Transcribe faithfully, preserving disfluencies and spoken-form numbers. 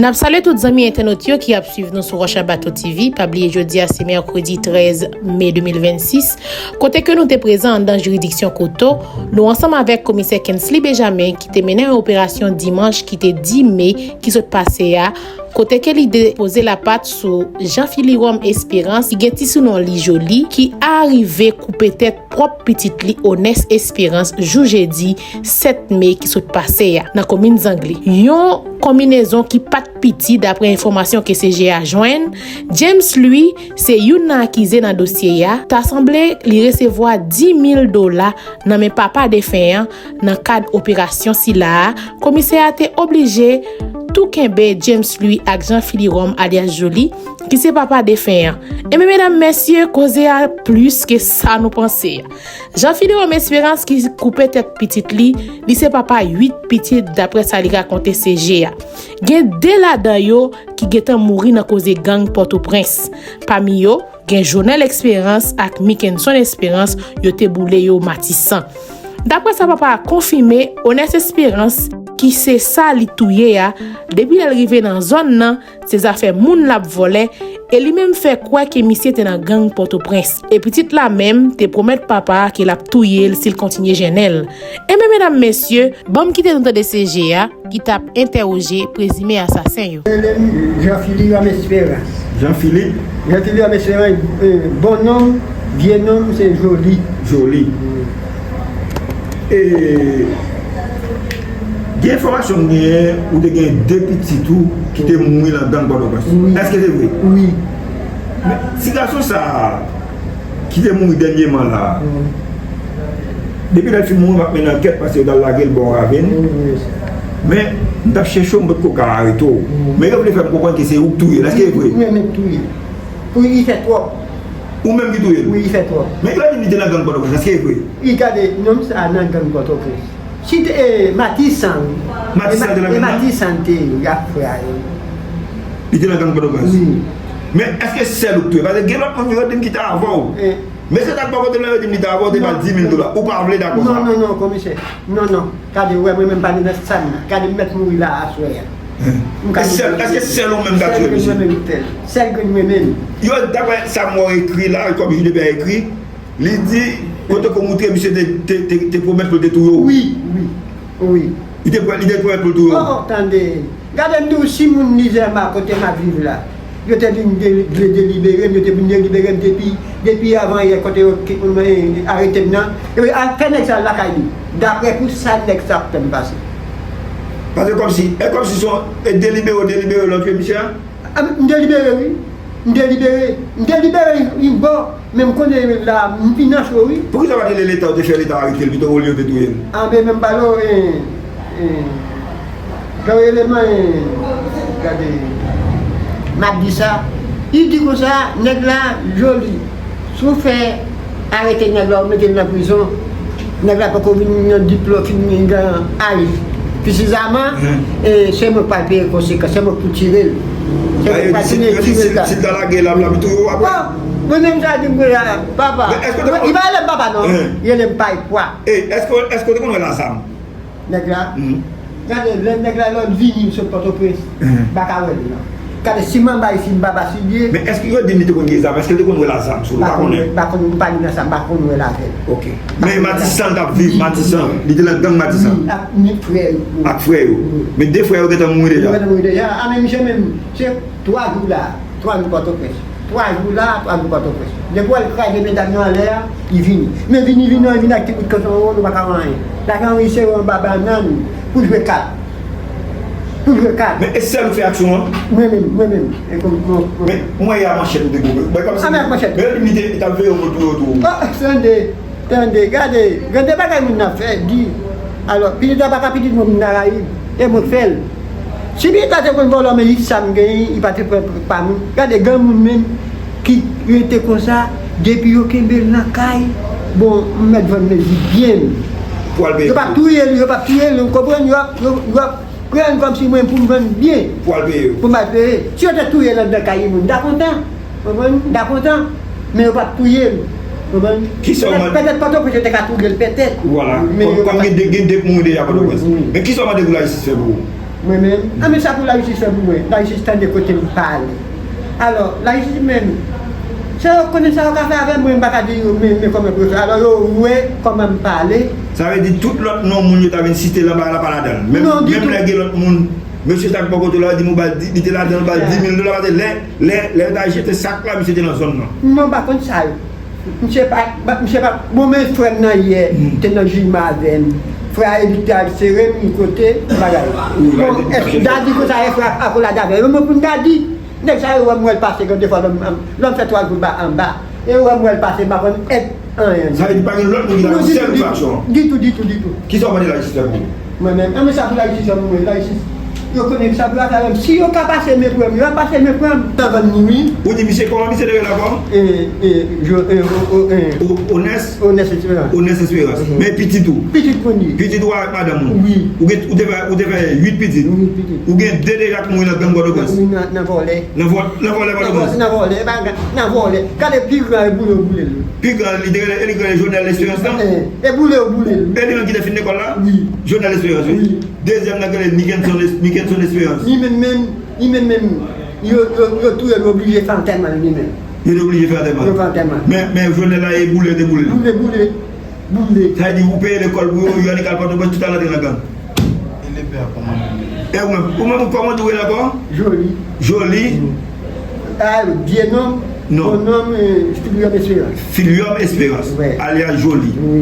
N ap salye tout zanmi entènot yo ki ap swiv nou sou Rocha Bato T V. Pa bliye jodi a se mèkredi trèz me de mil vennsis, kote ke nou te prezan anndan jiridiksyon Koto, nou ansanm avèk komisè Kensley Benjamin ki te mennen yon operasyon dimanch ki te dis me ki sot pase a, kote ke li depoze lapat sou Jean Philly Rome Espérance ki gen ti sounon li Joli, ki arive koupe tèt pwòp pitit li Onès Espérance jou jedi sèt me ki sot pase a nan komin Zangle. Yon konminezon ki pa t piti, daprè enfòmasyon ke C G A jwenn. James Louis se youn nan akize nan dosye a. Ta sanble li resevwa dis mil dola nan men papa defen an nan kad operasyon sila a. Komisè a te oblije tou kenbe James Louis ak Jean Philly Rome alyas Joli, ki se papa defen an. Enben, medam, mesye, koze a plis ke sa nou panse a. Jean Philly Rome Espérance ki koupe tèt pitit li, li se papa uit pitit, daprè sa li rakonte C G A. Gen de ladan yo ki gentan mouri nan koze gang Pòtoprens. Pami yo, gen Jonel Espérance ak Mickenson Espérance, yo te boule yo Matisan. Daprè sa papa a konfime, Onès Espérance, ki se sa li touye a, depi lè l rive nan zòn nan, se zafè moun l ap vòlè, e li menm fè kwè ke misye te nan gang Pòtoprens. E pitit la menm te pwomèt papa a ke l ap touye l si l kontinye jennen l. Enben, medam, mesye, ban m kite nou tande C G A ki t ap entèwoje prezime asasen yo. Rele m Jean Philly Rome Espérance. Jean Philly? Jean Philly Rome Espérance, eh, bon non m, vye non m se Joli. Joli. E gen enfòmasyon m genyen, ou te gen de pitit ou ki te mouri nan gang Pòtoprens. Wi. Èske se vre? Wi. Men, ti gason sa a ki te mouri dènyèman la a, depi lè l fin mouri, m ap mennen ankèt, paske yo t al lage l bò ravin. Wi, wi. Men, m t ap chèche w, m potko ka arete w. Wi. Men yo vle fè m konprann ke se ou k touye l. Èske e vre? Wi, men touye. Pou li fè twòp. Ou menm ki touye l? Wi, li fè twòp. Men yo di m li te nan gang Pòtoprens. Èske e vre? Li gade nonm sa nan gang Pòtoprens. Si te, e, Matisan, wi. Matisan te nan gang nan? Matisan te, wi, ak frè a yo. Li te nan gang Pòtoprens? Wi. Men èske sèl ou k touye? Paske gen lòt moun yo di m ki te avè w. E. Mesye sa k bò kote m nan, yo di m li te avè w, te ba l dis mil dola. Ou pa vle dakò sa? Non, non, non, komisè. Non, non. Gade, wè, mwen menm pa nan sa m nan. Gade, m mèt mouri la aswè a. M ka... Sèl, èske sèl ou menm ka touye misye? Sèl grenn mwen menm, sèl. Sèl grenn mwen menm. Yo, daprè sa m wè ekri la, kòm Jide Pè ekri, li di, kote ke w moutre misye te, te, te, te pwomèt pou l te touye w? Wi, wi, wi. Li te pwomèt, li te pwomèt pou l touye w? Oh, oh, tande. Gade m di w, si moun Lizèma kote m ap viv la, yo te vin de-, vle delibere m, yo te vin delibere m depi, depi avan yè kote yo ki-, arete m nan. Epi a fè nèg sa lakay li. Daprè pou sa nèg sa ap fè m pase. Paske kòmsi, e kòmsi se yon, e delibere, w delibere lòt wi, misye a? A, m delibere wi. M delibere. M delibere yon bò. Men m konnen la, m pi nan cho wi. Poukisa w pa t rele Leta, w te fè Leta arete l pito olye w te touye l? Anben, men m pale w, e, e, jan w rele m an, e, gade, m ap di sa. Li di konsa, nèg la, Joli, si w fè arete nèg la, w mete l nan prizon, nèg la poko vin nan diplòm, fin gen aj. Presizeman, e, se mwen k pral peye konsekans, se mwen k pou tire l. Se mwen k pral tire l. Yo di si, si, si l ta lage l ap, l ap touye w apre. Bon, mwen menm sa di m la, papa. Men èske w te konn... Li pa rele m papa non. Li rele m pay pwa. E, èske, èske w te konn wè l a zam? Nèg la? Gade, lè nèg la, lè l vini, l sot Pòtoprens, m pa ka wè l non. Gade, si m anba isit, m pa basilye. Men èske yo di m li te konn gen zam? Èske l te konn wè l a zam sou l? Ou pa konnen? M pa konn, m pa ni nan sa, m pa konn wè l avè l. Ok. Men Matisan l t ap viv, Matisan. Li te nan gang Matisan. Wi, ak ni frè yo. Ak frè yo. Wi. Men de frè yo gentan mouri deja. Yo gentan mouri deja. A, men misye menm, se twa jou la, twa jou Pòtoprens. Twa jou la, twa jou Pòtoprens. Depi w wè l kraze medam yo anlè a, li vini. Men vini, vini an, li vini ak ti bout kochon yo, nou pa ka wè anyen. Lajan an, li sere anba bannann pou jwe kat. Pou jwe kat. Men e sèl ou fè aksyon an? Mwen menm, mwen menm. E kòm, kòm, kòm... Men mwen yè a manchèt ou te goumen. Mwen kòmsi... A, men ak manchèt. Men li te, li t ap veye w pou l touye w tou. Oh, tande, tande, gade, gade bagay moun nan fè, di. Alò, pitit la pa ka pitit mwen, moun Karayib. E mwen k fè l. Si pitit la te konn vòlò, men li sa m genyen, li pa te pran pa moun. Gade, granmoun menm ki rete konsa, depi yo kenbe l nan kay, bon, m mèt vann mezi byen m. Pou al peye. Yo p ap touye l, yo p ap touye l, ou konprann? Yo ap, yo, yo ap pran l kòmsi mwen pou m vann byen. Pou al peye yo. Pou m al peye. Si yo te touye l anndan kay moun, m ta kontan. Konprann? M ta kontan. Men yo p ap touye l. Konprann? Kisa w mande? Petèt, petèt Pòtoprens yo te ka touye l, petèt. Vwala. Men kòm, yo pa kòm gen de, gen de k mouri deja Pòtoprens. Wi, wi. Men kisa w mande pou lajistis fè pou ou? Mwen menm, an men sa pou lajistis fè pou mwen. Lajistis tande kote m pale. Alò, lajistis menm, se yo konnen sa yo ka fè avè mwen, m pa ka di yo men, men kòman pou yo fè. Alò, yo wè kòman m pale. Sa vle di tout lòt non moun yo ta vin site la, la pa ladan l. Menm, menm lè gen lòt moun, mesye sa k bò kote w la, yo di m ou ba l di, li te ladan l, ba l di mil dola, paske lè, lè, lè yo ta jete sak la, misye te nan zòn nan. Non, m pa konn sa yo. Misye pa, misye pa, bon, men frè m nan yè, te nan jime avè m. Frè a elit te al sere m kote bagay. Bon, èske dadi konsa e frè a akolade avè yo? Mwen pou m dadi. Nèg sa yo wè m wè l pase gen de fwa lòm, lòm fè twa jou ba anba. E yo wè m wè l pase, m pa konn èd anyen. Sa vle di pa gen lòt moun ki ta nan sèl fraksyon an. Ditou, ditou, ditou. Kisa w mande lajistis fè pou ou? Mwen menm, an men sa pou lajistis fè pou mwen, lajistis. Yo konnen sa pou yo fè avè m. Si yo ka pase men pran m, yo ap pase men pran m. Nan vann ni wi. Ou di misye kòman misye te rele ankò? E, e, jo, e, o, o, e. O, Onès? Onès Esperans. Onès Esperans. Mhm. Men pitit ou? Pitit mwen ye. Pitit ou avèk madanm ou? Wi. Ou gen, ou te fè, ou te fè uit pitit? Uit pitit. Ou gen de deja k mouri nan gang Pòtoprens? Wi, nan, nan vòlè. Nan vò-, nan vòlè Pòtoprens? Nan vòlè, e pa gang, nan vòlè. Gade pi gran e boule yo boule l. Pi gran, li te rele, e li rele Jonel Esperans lan? E, e boule yo boule l. E li menm ki te fin lekòl la? Wi. Jonel Esperans, wi. Wi. Dezyèm nan ki rele Mikenson Es-, Mikenson Esperans. Li menm menm, li menm menm, yo, yo, yo touye l, yo oblije fè antèman li menm. Yo te oblije fè antèman. Yo fè antèman. Men, men Jonel la e boule yo te boule l. Boule, boule, boule. Sa vle di ou peye lekòl pou yo, yo annik al Pòtoprens, tout al antre nan gang. E lepè a kòman li rele? E ou menm, ou menm kòman ou rele ankò? Joli. Joli. Mm. A, vye non. Non. Bon non, e, Filiòm Esperans. Filiòm Esperans, wi, alyas Joli. Wi.